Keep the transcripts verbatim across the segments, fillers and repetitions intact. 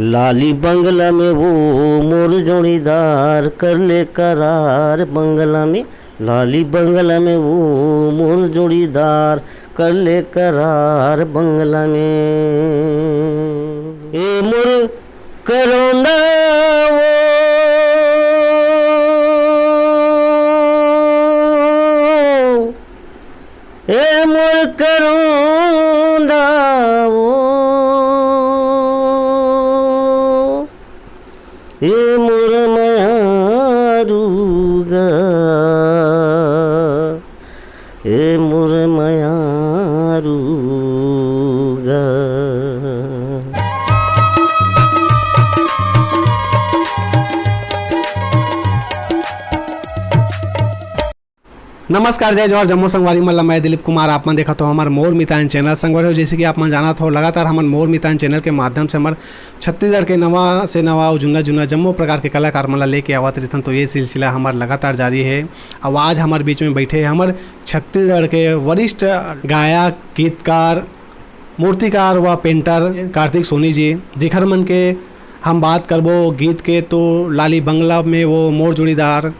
लाली बंगला में वो मोर जोड़ीदार, कर ले करार बंगला में। लाली बंगला में वो मोर जोड़ीदार, कर ले करार बंगला में। ए मोर करौंदा वो, ए मोर करौंदा वो, ए मोर मयारू गा, ए मोर मयारू गा। नमस्कार, जय जोहार, जम्मो संगवारी मन ला मैं दिलीप कुमार। आप मन देखत हो हमर मोर मितान चैनल। संगवारी हो, जैसे कि आप मन जानत हो, लगातार हमन मोर मितान चैनल के माध्यम से हमर छत्तीसगढ़ के नवा से नवा अउ जुन्ना जुन्ना जम्मो प्रकार के कलाकार मन ला लेके आवत रहिथन। तो ये सिलसिला हमर लगातार जारी है। अउ आज हमर बीच में बैठे हे हमर छत्तीसगढ़ के वरिष्ठ गायक, गीतकार, मूर्तिकार व पेंटर कार्तिक सोनी जी, जिखर मन के हम बात करबो गीत के, तो लाली बंगला में वो मोर जोड़ीदार,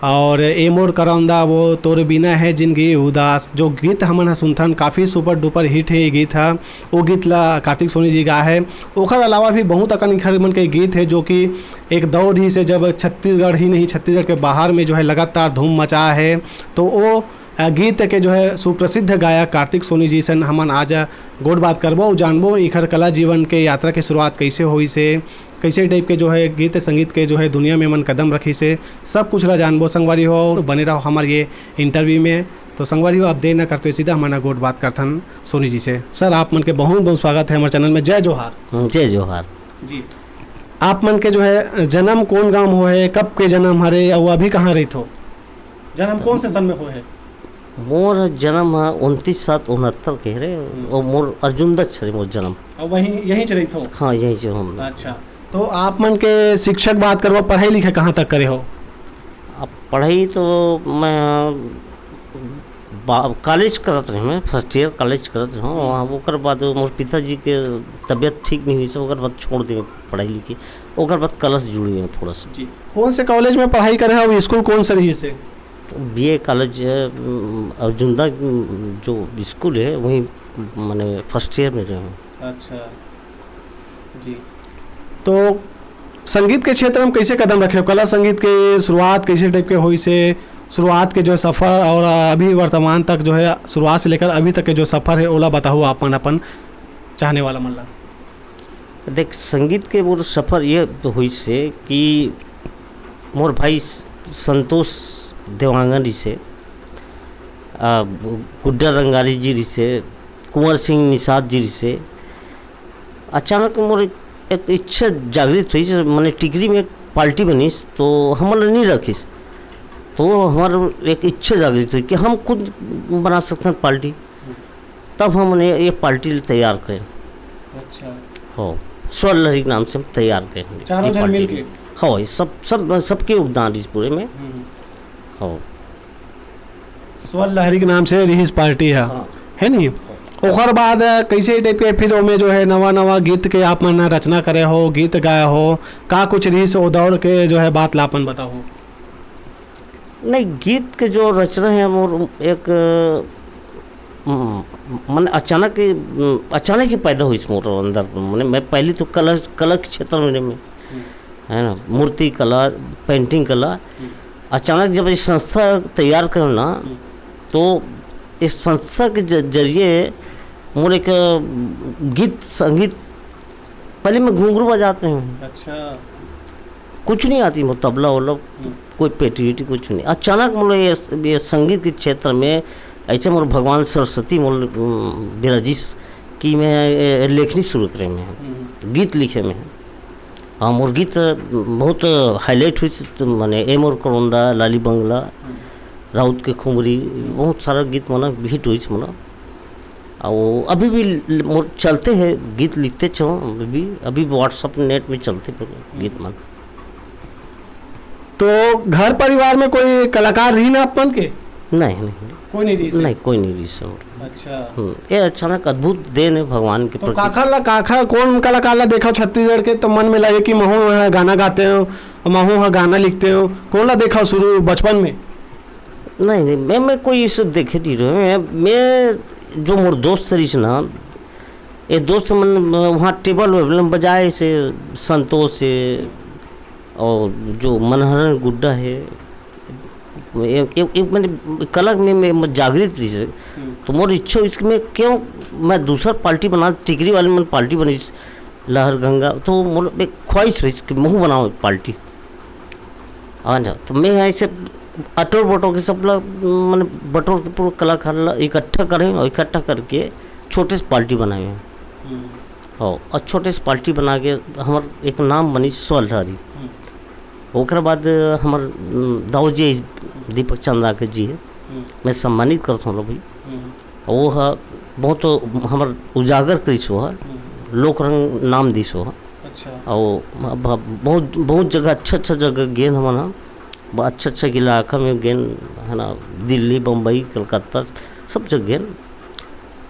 और ए मोर करौंदा वो तोर बिना है जिंदगी उदास, जो गीत हमन ह सुनथन, काफ़ी सुपर डुपर हिट है ये गीत ह। वो गीत ला कार्तिक सोनी जी गाए है। ओखर अलावा भी बहुत अकन इखर मन के गीत है, जो कि एक दौर ही से जब छत्तीसगढ़ ही नहीं, छत्तीसगढ़ के बाहर में जो है लगातार धूम मचा है। तो वो अ, गीत के जो है सुप्रसिद्ध गायक कार्तिक सोनी जी सन हमन आज गोठ बात करबो अउ जानबो इखर कला जीवन के यात्रा के शुरुआत कैसे होइस हे, कैसे टाइप के जो है गीत संगीत के जो है दुनिया में मन कदम रखिस हे, सब कुछ ला जानबो। संगवारी हो, बने रहो हमर ये इंटरव्यू में। तो संगवारी हो, अब देर न करते हुए सीधा हमन गोठ बात करथन सोनी जी से। सर, आप मन के बहुत बहुत स्वागत है हमर चैनल में। जय जोहार। हम्म, जय जोहार। जी, आप मन के जो है जन्म कौन गांव हो है, कब के जन्म हरे अउ अभी कहाँ रहिथो? जन्म कौन से सन में होए हे? मोर जन्म ह उनतीस सात उनहत्तर के हरे, हम्म। अउ मोर अर्जुन दस हरे मोर जन्म। अउ वहीं, यहीं च रहिथो? हाँ, यहीं से हम। अच्छा, तो आप मन के शिक्षक बात करबो, पढ़ाई लिखाई कहाँ तक करे हो? अब पढ़ाई तो मैं बा-, कॉलेज करत रहे, मैं फर्स्ट ईयर कॉलेज करत रहे हूँ। हम्म। वहाँ ओकर बाद मोर पिताजी के तबीयत ठीक नहीं हुई से, ओकर बाद छोड़ दे पढ़ाई लिखाई। ओकर बाद कलश जुड़े हैं थोड़ा सा। जी, कौन से कॉलेज में पढ़ाई करे हो, स्कूल कौन से रहिस हे? बीए कॉलेज, अम, अर्जुंदा, अम, जो स्कूल है, वहीं, माने, फर्स्ट ईयर में रहे हूँ। अच्छा, जी। तो संगीत के क्षेत्र में कैसे कदम रखे हो? कला संगीत के शुरुआत कैसे टाइप के होइस हे? शुरुआत के जो सफ़र और अभी वर्तमान तक जो है, शुरुआत से लेकर अभी तक के जो सफ़र है, ओला बताओ आप मन अपन चाहने वाला मन ला। देख, संगीत के मोर सफर ये तो होइस हे कि मोर भाई स-, संतोष देवांगन रिसे, आ, गुड्डा रंगारी जी रिसे, कुंवर सिंह निषाद जी रिसे। अचानक मोर एक, एक इच्छा जागृत होइस, माने टिकरी में एक पार्टी बनिस, तो हमन ला नहीं रखिस, तो हमार एक इच्छा जागृत हुई कि हम खुद बना सकते हैं पार्टी। तब हमन ये, ये पार्टी ल तैयार करेन। अच्छा। हो, स्वर लहरी के नाम से हम तैयार करेन चारों ये जन पार्टी मिल के? ल। हो, ये सब, सब, सबके योगदान इस पूरे में। हम्म। हो। स्वर लहरी के नाम से रिहिस पार्टी है, हाँ। है नहीं? ओकर बाद, अ, कैसे टाइप के फिर ओमे जो है नवा नवा गीत के आप मन रचना करे हो, गीत गाए हो, का कुछ रिहिस ओ दौर के जो है बात ला अपन बताओ। नहीं, गीत के जो रचना है मोर एक, अम, माने अचानक, अम, अचानक ही पैदा हुई मोर अंदर। माने मैं पहले तो कला, कला के क्षेत्र में, में, हम्म। है ना, मूर्ति कला, पेंटिंग कला। हम्म। अचानक जब ये संस्था तैयार करो ना, हम्म। तो इस संस्था के ज-, जरिए मोर एक, अ, गीत संगीत, पहले मैं घुंघरू बजाते हैं। अच्छा। कुछ नहीं आती, वो तबला वबला, हम्म। कोई पेटी वेटी कुछ नहीं। अचानक मोला ये, ये संगीत के क्षेत्र में ऐसे मोर भगवान सरस्वती मोर, उम, विराजिस कि मैं, ए, लेखनी शुरू करे में, हम्म। गीत लिखे में। हाँ, मोर गीत बहुत हाईलाइट हुई, तो माने ए मोर करोंदा, लाली बंगला, हम्म। राउत के खुमरी, हम्म। बहुत सारा गीत मन हिट हुई मोला। अउ अभी भी ल-, मोर चलते हैं, गीत लिखते छो, अभी भी, अभी भी WhatsApp नेट में चलते पे गीत मन। तो घर परिवार में कोई कलाकार रही ना अपन के? नहीं, नहीं। कोई नहीं रहिस हे? नहीं, कोई नहीं रहिस हे हमर। अच्छा। हम्म, ये अचानक अद्भुत देन हे भगवान के तो प्रति। काखर ला, काखर, कोन कलाकार ला देखव छत्तीसगढ़ के, तो मन में लगे कि महू ह गाना गाते हो, महू ह गाना लिखते हो, कोन ला देखव शुरू बचपन में? नहीं, नहीं, मैं, मैं कोई ये सब देखे नहीं रहे। मैं, मैं जो मोर दोस्त रहिस ना, ये दोस्त मन वहाँ टेबल वेबल में बजाए से संतोष से और जो मनहरन गुड्डा है, एक, एक, एक मैंने कला में, में, में जागृत रहिस हे। हम्म। तो मोर इच्छा होइस कि मैं क्यों, मैं दूसर पार्टी बना, टिकरी वाले मन पार्टी बनिस, लहर गंगा, तो मोर एक ख्वाहिश रहिस कि महू बनाओ पार्टी। हाँ ना, तो मैं ऐसे अटोर बटोर के सब ला, मैंने बटोर के पूरा कलाकार ला इकट्ठा करें और इकट्ठा करके छोटे से पार्टी बनाए हैं। हम्म। और, और छोटे से पार्टी बना के हमर एक नाम बनी स्वर लहरी। हम्म। ओकर बाद हमर, उम, दाऊ जी दीपक चंदा के जी हे, हम्म। मैं सम्मानित करत हूँ भाई। हम्म। वो ह बहुत हमर उजागर करिस वो ह, हम्म। लोक रंग नाम दिस वो ह। अच्छा। और ब-, ब-, बहुत, बहुत जगह, अच्छा, अच्छा जगह गेन हमन ह, ब-, अच्छा, अच्छा इलाका में गेन, है ना, दिल्ली, बम्बई, कलकत्ता, सब जगह गेन।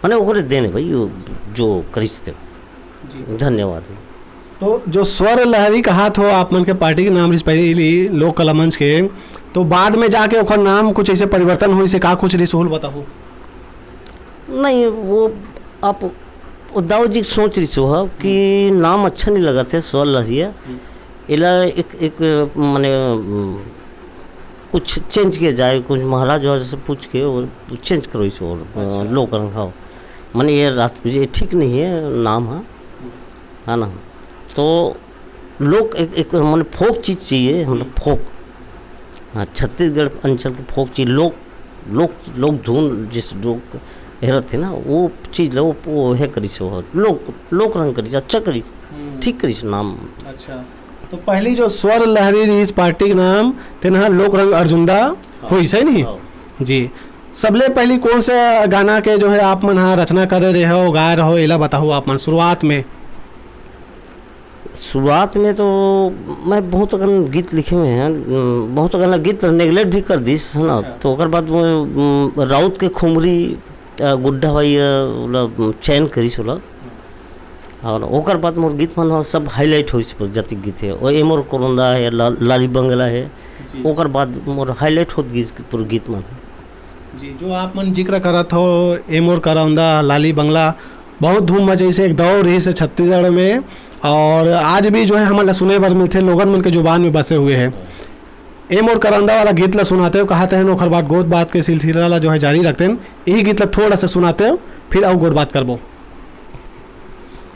माने ओकरे देन हे भाई, वो जो करिस ते। जी। धन्यवाद। तो जो स्वर लहरी कहात हो आप मन के पार्टी के नाम रिहिस पहली लोक कला मंच के, तो बाद में जाके ओकर नाम कुछ ऐसे परिवर्तन होइस हे, का कुछ रिहिस ओला बताहू? नहीं, वो आप, वो दाऊ जी के सोच रहिस हो कि नाम अच्छा नहीं लगत हे स्वर लहरिया, हम्म। एला एक, एक, माने, उम, कुछ चेंज किया जाए, कुछ महाराज वाराज से पूछ के वो चेंज करो इस ओर, अ, अच्छा। लोक रंग, हाँ। माने ये रास-, ये ठीक नहीं है नाम, हाँ, है ना? तो लोक एक, एक माने फोक चीज चाहिए, मतलब हम्म। फोक, हाँ, छत्तीसगढ़ अंचल के फोक चीज, लोक, लोक, लोक धुन जिस लोक हेरत हे ना, वो चीज लो, वो हे करिस हो, लोक, लोक रंग करिस, अच्छा करिस, हम्म। ठीक करिस नाम। अच्छा। तो पहली जो स्वर लहरी रिहिस पार्टी के नाम, तेन ह लोक रंग अर्जुंदा हाँ। होइस, हे नहीं? हाँ। जी। सबले पहली कौन से गाना के जो है आप मन ह रचना करे रहे हो, गाए रहो, एला बताओ आप मन शुरुआत में। शुरुआत में तो मैं बहुत अकन गीत लिखे हुए हैं, उम, बहुत अकन गीत नेगलेक्ट भी कर दिस, है ना? अच्छा। तो ओकर बाद वो, उम, राउत के खुमरी, अ, गुड्डा भाई, अ, ओला, उम, चयन करिस ओला। और ओकर बाद मोर गीत मन ह सब हाईलाइट होइस, पर जतिक गीत हे, ओ ए मोर करौंदा हे, ला-, लाली बंगला हे, जी। ओकर बाद मोर हाईलाइट होत गिस पूरा गीत मन। जी, जो आप मन जिक्र करत हो, ए मोर करौंदा, लाली बंगला, बहुत धूम मचाइस हे, एक दौर रहिस हे छत्तीसगढ़ में, और आज भी जो है हमन ला सुने बर मिलथे, लोगन मन के जुबान में बसे हुए हे। ए मोर करौंदा वाला गीत ला सुनाते हो, कहा तहन ओखर बाद गोठ बात के सिलसिला ला जो है जारी रखतेन। यही गीत ला थोड़ा सा सुनाते हो, फिर अउ गोठ बात करबो।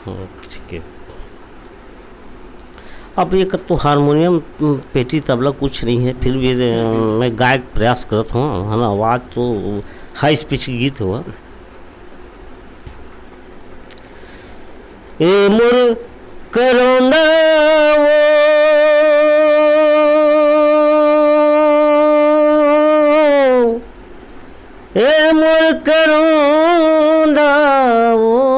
हाँ, ठीक है। अब ये कर तो हारमोनियम, पेटी, तबला कुछ नहीं है, फिर भी, अ, मैं गायक प्रयास करत हूँ, है ना, आवाज़ तो हाई स्पीच गीत हुआ। ए मोर करौंदा वो, ए मोर करौंदा वो,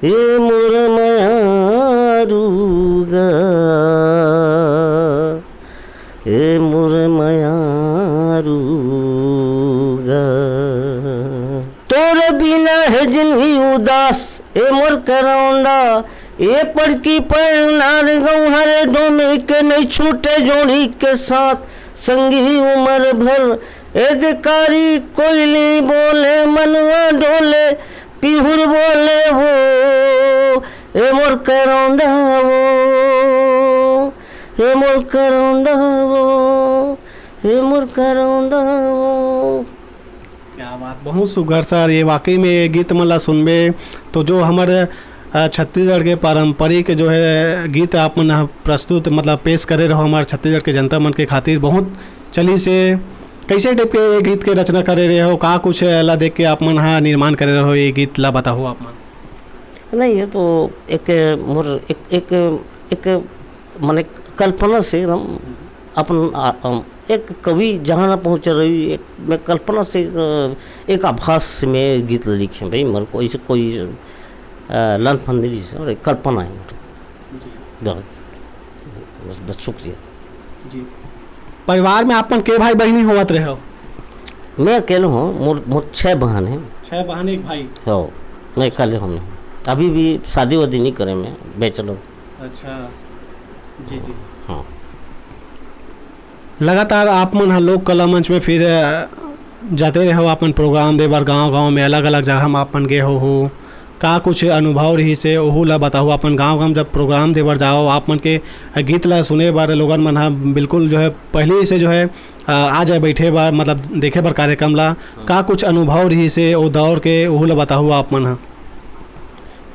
ए मोर मयारू गा, ए मोर मयारू गा। तोर बिना हे जिनगी उदास, ए मोर करौंदा, ए पड़की पर नार गौहर डोमे के नहीं छूटे जोड़ी के साथ, संगी उम्र भर। ए दिकारी कोयली बोले मनवा डोले, पिहुर बोले वो, ए मोर करौंदा वो, ए मोर करौंदा वो, ए मोर करौंदा वो। क्या बात, बहुत सुघर सर। ये वाकई में ये गीत मन ला सुनबे तो जो हमर, अ, छत्तीसगढ़ के पारंपरिक जो है गीत आप मन ह प्रस्तुत, मतलब पेश करे रहो हमर छत्तीसगढ़ के जनता मन के खातिर, बहुत चली से। कैसे टाइप के ये गीत के रचना करे रहे हो, का कुछ ला देख के आप मन ह निर्माण करे रहो ये गीत ला, बताओ आप मन। नहीं, ये तो एक मोर एक, एक, एक माने कल्पना से एकदम अपन आ, अम, एक कवि जहाँ ना पहुँच रही, एक मैं कल्पना से, अ, एक आभास में गीत लिखे भाई, मेरे को ऐसे कोई, अ, लन फंदरी से, और एक कल्पना है मेरे। जी। बस, बस, बस शुक्रिया। जी। परिवार में आप मन के भाई बहिनी होवत रहे हो? मैं अकेले हूँ, मोर मोर छः बहन है। छह बहन, एक भाई। हो, मैं अकेले हूँ। अभी भी शादी वादी नहीं करे, मैं बैचलर। अच्छा, जी जी। हाँ। लगातार आप मन ह लोक कला मंच में फिर अ, जाते रहे हो, अपन प्रोग्राम दे बर गांव गांव में, अलग अलग जगह में आप मन गए हो, हो का कुछ अनुभव रही से, ओहू ला बताओ। अपन गांव गांव जब प्रोग्राम दे बर जाओ, आप मन के गीत ला सुने बर लोगन मन ह बिल्कुल जो है पहले से जो है अ, आ जाए बैठे बर, मतलब देखे बर कार्यक्रम ला, का कुछ अनुभव रही से ओ दौर के, ओहू ला बताओ आप मन ह।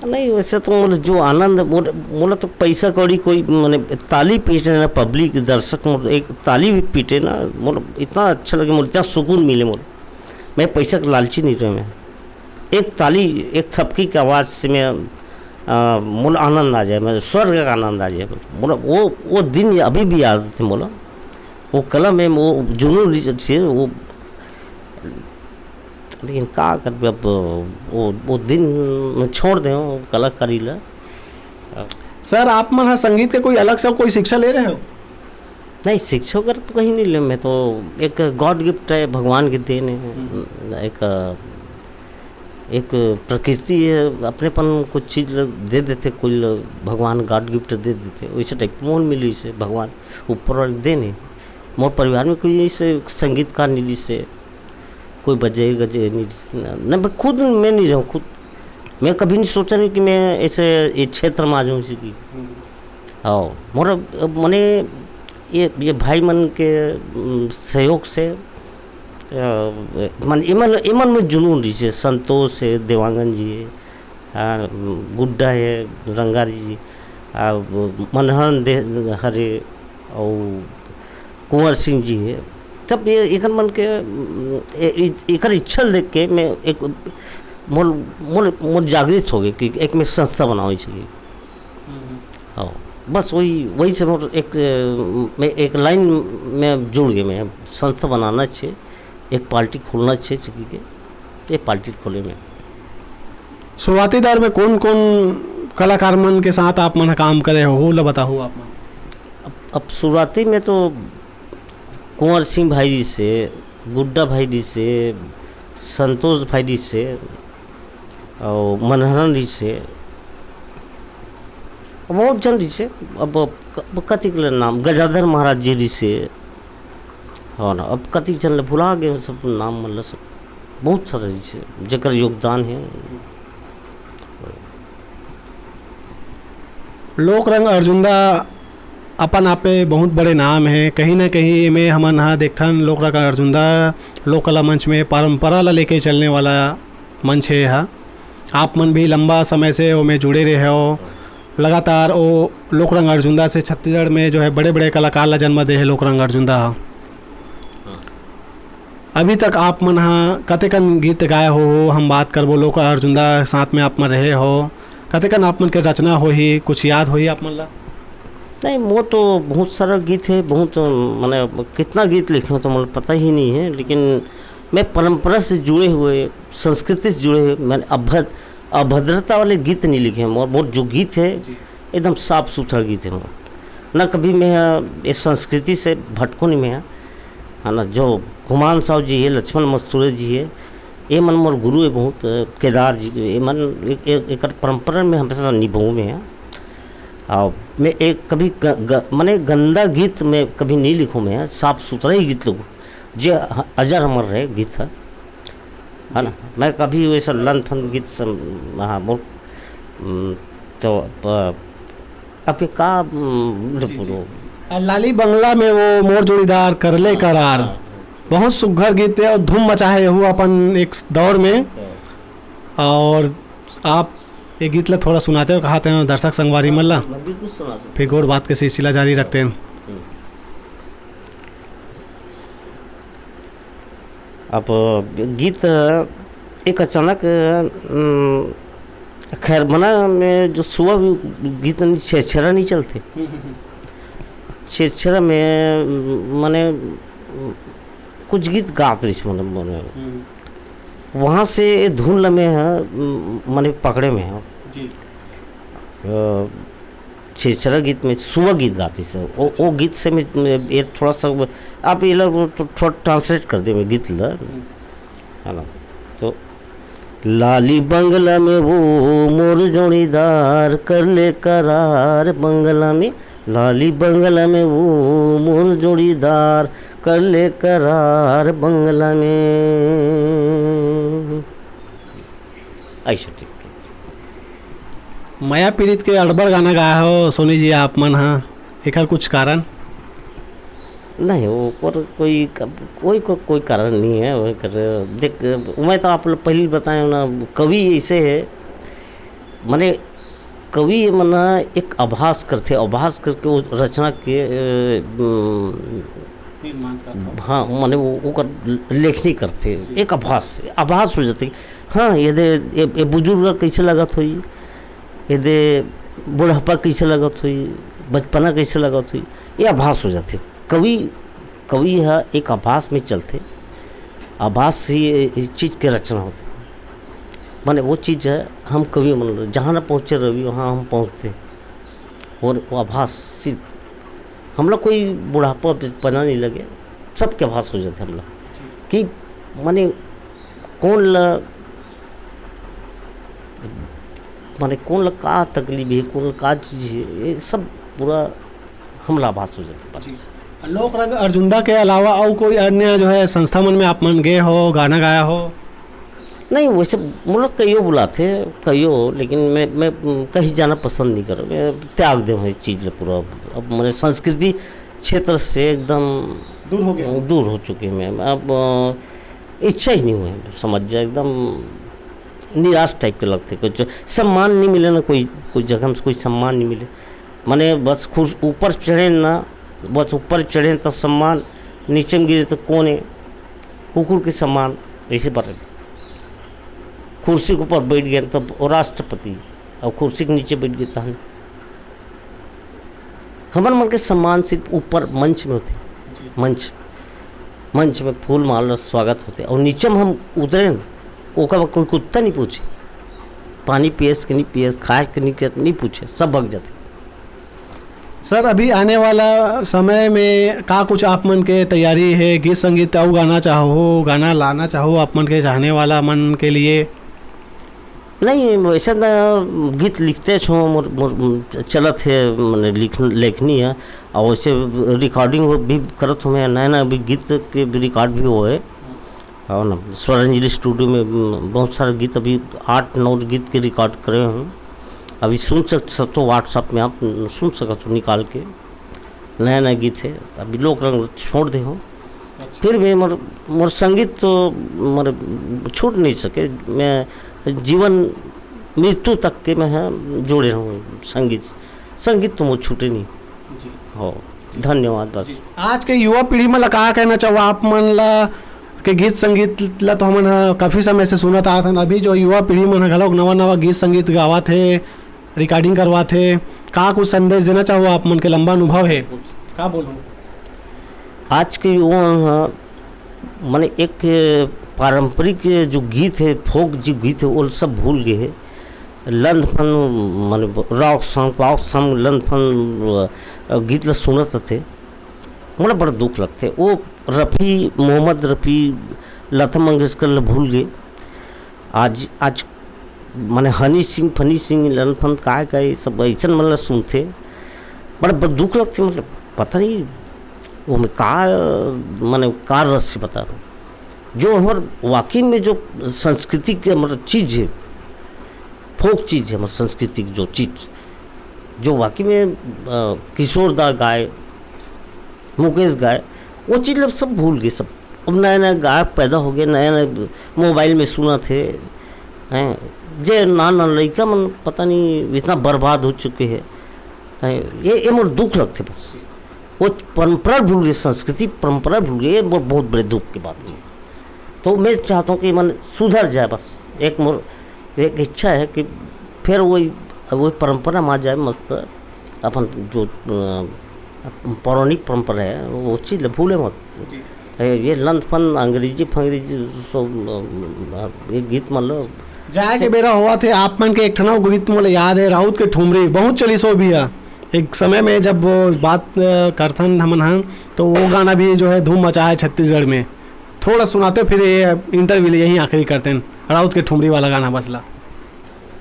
नहीं, वैसे तो मोला जो आनंद, मोला मोला तो पैसा कौड़ी कोई, माने, ताली पीटे ना, पब्लिक, दर्शक मोर एक ताली भी पीटे ना, मोला इतना अच्छा लगे, मोला इतना सुकून मिले। मोला, मैं पैसा के लालची नहीं रहे। मैं एक ताली, एक थपकी के आवाज़ से मैं, आ, मोला आनंद आ जाए, मैं स्वर्ग का आनंद आ जाए। मोला वो वो दिन अभी भी याद थे मोला। वो कला में वो जुनून से वो, लेकिन का करबे अब, वो वो दिन मैं छोड़ दे हूँ कलाकारी ला। सर, आप मन ह संगीत के कोई अलग से कोई शिक्षा ले रहे हो? नहीं, शिक्षा वगैरह तो कहीं नहीं ले। मैं तो एक गॉड गिफ्ट है, भगवान की देन है। एक एक प्रकृति है, अपनेपन कुछ चीज़ ल-, दे देते, कोई ल-, भगवान गॉड गिफ्ट दे देते, वैसे टाइप मोहन मिली से भगवान ऊपर वाले देन है। मोर परिवार में कोई ऐसे संगीतकार नहीं से, कोई बजे गजे नहीं से, न, न, मैं खुद मैं नहीं रहूँ। खुद मैं कभी नहीं सोचा नहीं कि मैं ऐसे ये क्षेत्र में आ जाऊँ इसी की। हाँ, मोर मने ये ये भाई मन के उम, सहयोग से, अ, मन इमन इमन में जुनून रही से, संतोष है, देवांगन जी है, आ, गुड्डा है, रंगारी जी, आ, मनहरन दे हरे, और कुंवर सिंह जी है। तब ये एकर मन के उम, ए- ए- एकर इच्छा देख के मैं एक मोर मोर मोर जागृत हो गए कि एक मैं संस्था बनावे चाहिए। हाँ, बस वही वही से मोर एक अ, मैं एक लाइन में जुड़ गए, मैं संस्था बनाना चाहिए, एक पार्टी खोलना चाहिए सभी के, ये पार्टी खोले मैं। शुरुआती दौर में कौन कौन कलाकार मन के साथ आप मन काम करे हो, हो ला बताओ आप मन। अब अब शुरुआती में तो कुंवर सिंह भाई जी से, गुड्डा भाई जी से, संतोष भाई जी से, और मनहरन जी से, बहुत जन जी से। अब क- कतिक ले नाम, गजाधर महाराज जी जी से, हो ना, अब कतिक जन ले भुला गए सब नाम, मतलब सब बहुत सारा जी से जेकर योगदान है। लोक रंग अर्जुंदा अपन आप पे बहुत बड़े नाम है, कहीं ना कहीं में हमन हा देखथन लोक रंग अर्जुंदा लोक कला मंच में परंपरा ला लेके चलने वाला मंच है हा। आप मन भी लंबा समय से ओमे जुड़े रहे हो, लगातार ओ लोक रंग अर्जुंदा से छत्तीसगढ़ में जो है बड़े बड़े कलाकार ला जन्म दे है लोक रंग अर्जुंदा हा। अभी तक आप मन हा कतेकन गीत गाए हो, हो हम बात करबो लोक अर्जुंदा साथ में आप मन रहे हो, कतेकन आप मन के रचना होही, कुछ याद होही आप मन ला? नहीं, मोर तो बहुत सारा गीत है, बहुत, माने, कितना गीत लिखे हो तो मुझे पता ही नहीं है, लेकिन मैं परंपरा से जुड़े हुए, संस्कृति से जुड़े हुए, मैंने अभद्र अभद्रता वाले गीत नहीं लिखे हैं। मोर मोर जो गीत है, एकदम साफ सुथरा गीत है मोर। ना कभी मैं इस संस्कृति से भटको नहीं मैं, है ना। जो गुमान साहु जी है, लक्ष्मण मस्तूरे जी है, ये मन मोर गुरु है बहुत, केदार जी, ये मन एक, एक, एक परंपरा में हमेशा निभाऊ में है। और मैं एक कभी ग, ग, मने गंदा गीत मैं कभी नहीं लिखूँ मैं, साफ सुथरा ही गीत लिखूँ, जे ह- अजर अमर रहे गीत है, है ना। मैं कभी वैसा लंद फंद गीत से, हाँ, बोल, हम्म, तो प- आपके का, हम्म, बोलो। आ, लाली बंगला में वो मोर जोड़ीदार कर ले करार, बहुत सुघर गीत है और धूम मचा है यहू अपन एक दौर में। और आप ये गीत ला थोड़ा सुनाते हो, कहा थे दर्शक संगवारी मन ला, मैं बिल्कुल सुना सकता फिर गोड़ बात के सिलसिला जारी रखते हैं। अब गीत एक अचानक, उम, खैर मना में जो सुबह भी गीत नहीं, छेरछेरा नहीं चलते। छेरछेरा में, उम, मने, उम, कुछ गीत गात रही, मतलब, मने वहाँ से ये धुन लमे है, उम, मने पकड़े में है। जी। अ, छेरछेरा गीत में सुआ गीत गातिस हे। वो, वो गीत से मैं, मैं ये थोड़ा सा, आप ये लोग तो थोड़ा ट्रांसलेट कर दे मैं गीत ला, है ना? तो लाली बंगला में वो मोर जोड़ीदार, कर ले करार बंगला में, लाली बंगला में वो मोर जोड़ीदार, कर ले करार बंगला में। ऐसे ठीक। मया पीड़ित के अड़बड़ गाना गाए हो सोनी जी आप मन हा, एकर कुछ कारण? नहीं, वो कोई कोई को, कोई कारण नहीं है। वो कर देख, मैं तो आप लोग पहले बताए ना, कवि ऐसे है, माने कवि मन एक आभास करते, आभास करके वो रचना के हाँ, माने वो ओकर लेखनी करते, एक आभास, आभास हो जाते। हाँ, ये दे ये, ये बुजुर्ग कैसे लगत होई, ये दे बुढ़ापा कैसे लगत होई, बचपना कैसे लगत होई, ये आभास हो जाते। कवि कवि ह एक आभास में चलते, आभास से ये चीज के रचना होते। माने वो चीज है, हम कवि मन जहाँ ना पहुँचे रवि वहाँ हम पहुँचते। और वो आभास सिर्फ हम लोग कोई बुढ़ापा बचपना नहीं लगे, सबके आभास हो जाते हम लोग कि माने कौन ला माने कौन ला का तकलीफ है, कौन ला का चीज है, ये सब पूरा हमला आभास हो जाते बस। लोक रंग अर्जुंदा के अलावा अउ कोई अन्य जो है संस्था मन में आप मन गए हो, गाना गाया हो? नहीं, वैसे मतलब कईयो बुलाते, कईयो, लेकिन मैं मैं कहीं जाना पसंद नहीं करूँ। मैं त्याग दे हूँ इस चीज़ ला पूरा। अब मैंने संस्कृति क्षेत्र से एकदम दूर हो गए। दूर हो चुके हैं मैं। अब अ, इच्छा ही नहीं हुआ है, समझ जाए, एकदम निराश टाइप के लगते। कुछ सम्मान नहीं मिले ना, कोई कोई जगह में कोई सम्मान नहीं मिले। माने बस खुश ऊपर चढ़े ना, बस ऊपर चढ़े तब सम्मान, नीचे में गिरे तो कौन है? कुकुर के सम्मान। ऐसे पर कुर्सी के ऊपर बैठ गए तब वो राष्ट्रपति, और कुर्सी के नीचे बैठ गए तहन। हमर मन के सम्मान सिर्फ ऊपर मंच में होते, मंच मंच में फूल माला स्वागत होते, और नीचे में हम उतरे न, ओकर बाद कोई कुत्ता नहीं पूछे, पानी पियस के नहीं पियस, खाए के नहीं के नहीं पूछे, सब भग जाते। सर, अभी आने वाला समय में का कुछ आप मन के तैयारी है? गीत संगीत अउ गाना चाहो, गाना लाना चाहो आप मन के चाहने वाला मन के लिए? नहीं, वैसे न गीत लिखते छो, मोर, मोर चलत है, माने लिख लेखनी है, और वैसे रिकॉर्डिंग भी करत हूँ मैं, नया नया भी गीत के भी रिकॉर्ड भी हुए है। और ना स्वरांजलि स्टूडियो में बहुत सारे गीत, अभी आठ नौ गीत के रिकॉर्ड करे हूँ। अभी सुन सक सकते हो, व्हाट्सएप में आप सुन सकते हो निकाल के। नया नया गीत है, अभी लोक रंग छोड़ दे हूँ। फिर भी मोर मोर संगीत तो मोर छूट नहीं सके। मैं जीवन मृत्यु तक के मैं है जुड़े रहूँ संगीत। संगीत तो मोर छूटे नहीं। हो, धन्यवाद बस। आज के युवा पीढ़ी मन ला का कहना चाहो आप मन ला? के गीत संगीत ला तो हमन ह काफी समय से सुनत आत हन। अभी जो युवा पीढ़ी मन ह घलोक नवा नवा गीत संगीत गावत हे, रिकॉर्डिंग करवात हे, का कुछ संदेश देना चाहो आप मन के लंबा अनुभव है, का बोलो? आज के युवा ह माने एक पारंपरिक जो गीत है, फोक जो गीत है, वो सब भूल गए है। लंदफन माने रॉक सॉन्ग, पॉप सॉन्ग, लंदफन अ, गीत ला सुनत थे, मोला बड़ा दुख लगते। वो रफ़ी, मोहम्मद रफ़ी, लता मंगेशकर ला भूल गए। आज आज माने हनी सिंह, फनी सिंह, लंदफन काय काय सब ऐसन मन ला सुनते, बड़ा बड़ा दुख लगते। मतलब पता नहीं वो में का माने का रहस्य बता रहा हूँ। जो हमार वाकई में जो संस्कृति के हमार चीज है, फोक चीज है, हमार संस्कृति की जो चीज, जो वाकई में अ, किशोर दा गाए, मुकेश गाए, वो चीज लोग सब भूल गए सब। अब नया नया गायक पैदा हो गए, नया नया मोबाइल में सुना थे हैं, जे नान नान लड़का मन पता नहीं इतना बर्बाद हो चुके हैं। हैं, ये ये मोर दुख लगते बस। वो परंपरा भूल गए, संस्कृति परंपरा भूल गए, ये मोर बहुत बड़े दुख की बात है। तो मैं चाहता हूँ कि मन सुधर जाए बस। एक मोर एक इच्छा है कि फिर वही वही परंपरा में आ जाए मस्त। अपन जो अ, पौराणिक परंपरा है वो चीज भूले मत। ये लंदफन अंग्रेजी फंग्रेजी सब अ, ये गीत मतलब जाए के बेरा हुआ थे आप मन के एक ठना गीत मोला याद है, राउत के ठुमरी बहुत चली सो भैया। एक समय में जब वो बात, अ, करथन हमन ह, तो वो गाना भी जो है धूम मचाए छत्तीसगढ़ में। थोड़ा सुनाते, फिर ये इंटरव्यू यहीं आखिरी करते हैं। राउत के ठुमरी वाला गाना बस ला।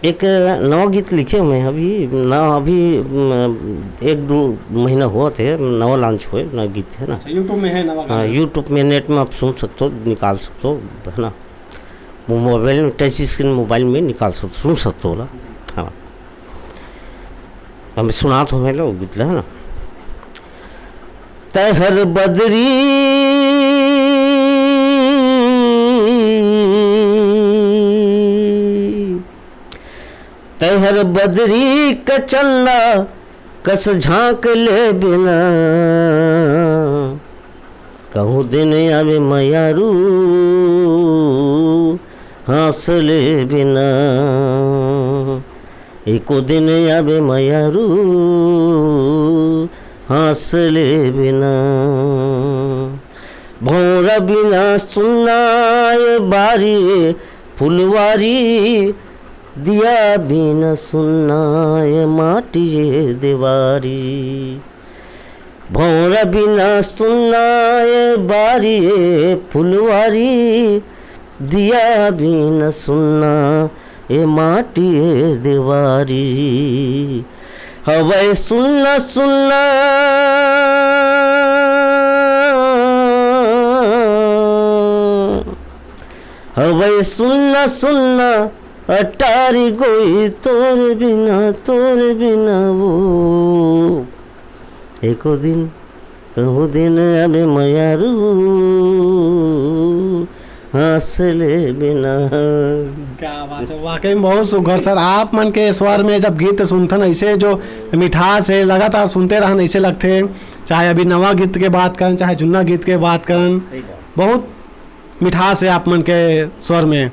एक नवा गीत लिखे हुए हैं अभी ना, अभी, म, एक दो महीना हुआ थे, नवा लॉन्च हुए ना गीत है ना। अच्छा, YouTube में है नवा गाना? हाँ, YouTube में, नेट में आप सुन सकते हो, निकाल सकते हो, है ना। वो मोबाइल में, टच स्क्रीन मोबाइल में निकाल सकते, सुन सकते हो ना। हाँ, अब सुना तो मैं लोग गीत ला, है ना। तहर बदरी, तहर बदरी कचंदा कस झांक ले बिना, कहूँ दिन आवे मयारू हाँस ले बिना। एको दिन आवे मयारू हाँस ले बिना। भौरा बिना सुन्ना ये बारी फुलवारी, दिया बिना सुन्ना ये माटी ये देवारी। भौरा बिना सुन्ना ये बारी ये फुलवारी, दिया बिना सुन्ना ये माटी ये देवारी। हवय सुन्ना सुन्ना, हवय सुन्ना सुन्ना, अटारी गोई तोर बिना, तोर बिना वो। एको दिन, कहूँ दिन आवे मयारू हाँस ले बिना। क्या बात है, वाकई में बहुत सुघर सर। आप मन के स्वर में जब गीत सुनथन, ऐसे जो मिठास है, लगातार सुनते रहन, ऐसे लगथे। चाहे अभी नवा गीत के बात करन, चाहे जुन्ना गीत के बात करन, बहुत मिठास है आप मन के स्वर में।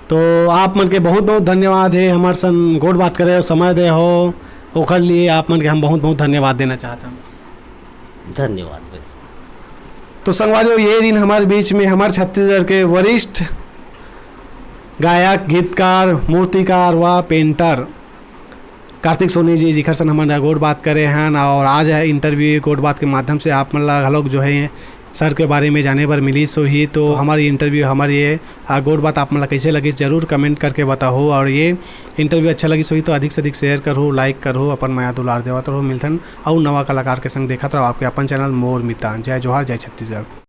तो आप मन के बहुत बहुत धन्यवाद है, हमर सन गोठ बात करे हो, समय दे हो, ओकर लिए आप मन के हम बहुत बहुत धन्यवाद देना चाहत हन। धन्यवाद भाई। तो संगवारियों, ये दिन हमारे बीच में हमारे छत्तीसगढ़ के वरिष्ठ गायक, गीतकार, मूर्तिकार व पेंटर कार्तिक सोनी जी, जिखर सन हमन ह गोठ बात करे हन, और आज है इंटरव्यू गोठ बात के माध्यम से आप मन ला घलोक जो है सर के बारे में जाने बर मिलिस होही। तो हमारी इंटरव्यू, हमारी ये, आ, गोठ बात आप मन ला कैसे लगिस, जरूर कमेंट करके बताहो। और ये इंटरव्यू अच्छा लगिस होही तो अधिक से अधिक शेयर करहो, लाइक करहो, अपन मया दुलार देवत रहो। मिलथन अउ नवा कलाकार के संग, देखत रहो आपके अपन चैनल मोर मितान। जय जोहार, जय छत्तीसगढ़।